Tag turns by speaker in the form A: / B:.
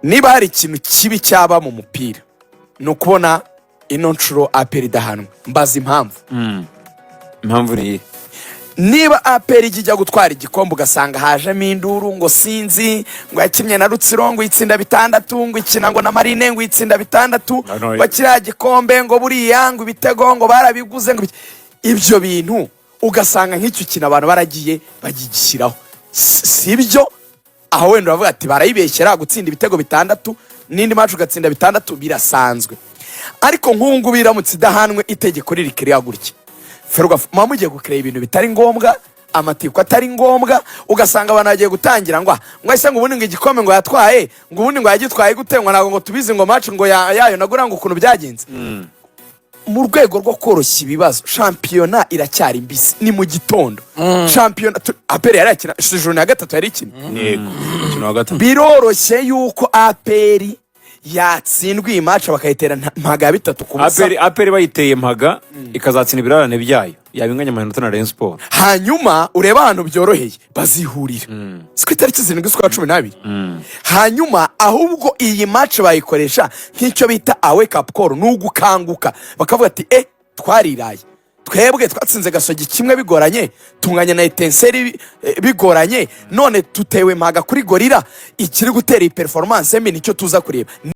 A: Niba hari ikintu kibi cyaba mu mupira, ni ukubona ino nshuro APR idahanwa. Mbaza impamvu.
B: Impamvu ni iyihe?
A: Niba APR ijya gutwara igikombe, ugasanga hajemo induru ngo sinzi, ngo yakinnye na Rutsiro ngo itsinda 6, ngo ikina ngo na Marine ngo itsinda 6,
B: No, no,
A: ngo kiriya gikombe ngo buriya ngo ibitego ngo barabiguze, ngo ibyo bintu, ugasanga nk'icyo kintu abantu baragiye bagigishyiraho. Si byo. Aho wenda uravuga ati barayibeshyera, gutsinda ibitego 6 n'indi match ugatsinda 6 birasanzwe. Ariko nk'ubu ngubu iramutse idahanwe, itegeko riri kiriya gutya, Ferwafa muba mugiye gukureba ibintu bitari ngombwa, amatiku atari ngombwa, ugasanga abantu bagiye gutangira ngo ese ngo ubundi ngo igikombe ngo yatwaye, ngo ubundi ngo yagitwaye gute, ngo ntabwo ngo tubizi, ngo match ngo yayo nagura, ngo ukuntu byagenze. Mu rwego rwo koroshya ibibazo, shampiyona iracyari mbisi, ni mu gitondo. Shampiyona APR yari yakina journée ya gatatu yari ikina.
C: Yego, umukino wa gatatu.
A: Biroroshye yuko APR yatsindwa iyi match bakayitera mpaga ya 3-0.
B: APR bayiteye mpaga ikazatsinda ibirarane byayo, yaba inganya amanota na Rayon Sport.
A: Hanyuma urebe ahantu byoroheye bazihurira, si ku itariki 7 z'ukwa 12? Hanyuma ahubwo iyi match bayikoresha nk'icyo bita a wake up call, ni ugukanguka, bakavuga ati: "E, twariraye twebwe, twatsinze Gasogi 1 bigoranye, tunganya na Etincelles bigoranye, none tutewe mpaga kuri Gorilla." Ikiri gutera iyi performance mbi nicyo tuza kureba.